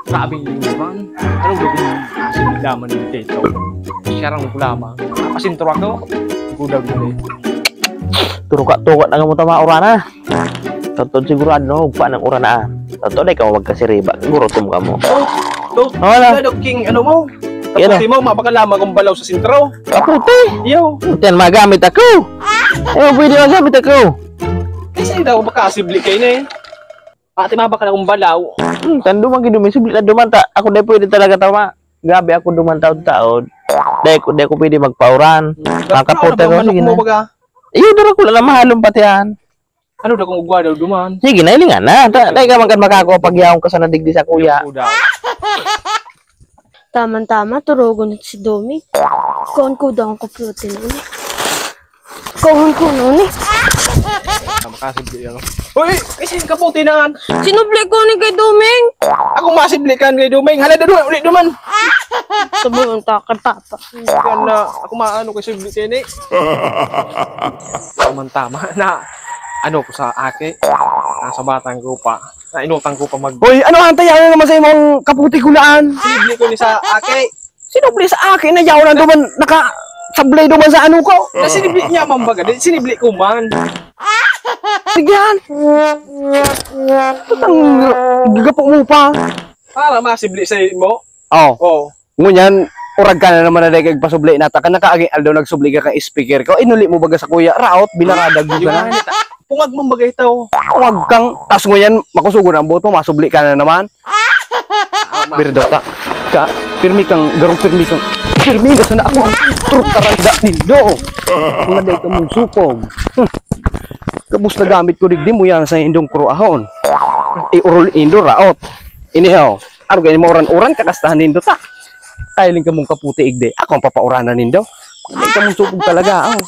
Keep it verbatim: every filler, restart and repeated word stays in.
Grabe yung inuman. Anong gagawin mo? Kasi laman yung dito. Siya rang lamang. Napasintro ako. Gudang mo eh. Turuka-turuka na nga mo tama, Urana. Totoo sigurado, no? Ugpa ng Urana, ah. Totoo, di ka magkasiriba. Gurutom ka mo. Oh, to, Wala. Ano, King, ano mo? Yan, Tapos ah. Mo, mabaka lamang kung balaw sa sentro. Kaputi. Yo. Yan, magamit ako. Eh, pwede magamit ako. Kasi daw, baka sibli kayo na eh. Ate, mabaka na kung balaw. Hmm, tando man gid, may sibli na duman ta. Ako di pwede talaga tama. Grabe ako duman taon-taon. Di ko, di ko pwede magpauran. Mga kapote ko, sige na. Iyo, dara ko lang mahalong pati yan. Ano daw kung ugwa daw duman? Sige na, ilingan na. Ta, dai ka man kan makakua pag yaon ka sa nadigdi sa kuya. Taman-tama, turugon na si Domi. Kuhan ko daw ang kapote na ini. Kuhan ko na ni. Makasibli yan. Uy! Kasi yung kapote na yan. Sinubli ko ni kay Doming. Ako masibli ka kay Doming. Hala, dadu, uli duman. Sabuhan ta kay Papa. Yan na, ako maano kay sibli kayo ni. Tama-tama na ano ko sa aki. Nasa batang ko pa. Nainutan ko pa mag- Hoy, ano ang tayanan naman sa imong kaputi kulaan? Sinibli ko ni sa aki. Sinubli sa aki na yaw lang duman naka sablay duman sa ano ko. Na sinibli niya man baga, di sinibli ko man. Sige yan. Putang gagapo mo pa. Para masibli sa mo. Oh. Oh. Ngunyan, urag ka na naman na dahil kagpasubli na ta. Kan nakaaging aldaw nagsubli ka kang speaker ko. Inuli mo baga sa kuya, raot, binaradag mo ka na. Pungag mong bagay tao. Pungag kang, tas ngunyan, makusugo na ang buhok mo, masubli ka na naman. Birdo ka. Ka, pirmi kang, garong pirmi kang, pirmi na sana ako. Truk karanda nindo. Mga day ka mong supog. Hmm. Kabus na gamit ko digdi mo yan sa indong kruahon. Iurol indo raot. Inihaw. Ano ganyan mauran-uran, kakastahan nindo ta. Kailing ka mong kaputi igdi. Ako ang papauranan nindo. Mga day ka mong supog talaga. Oh.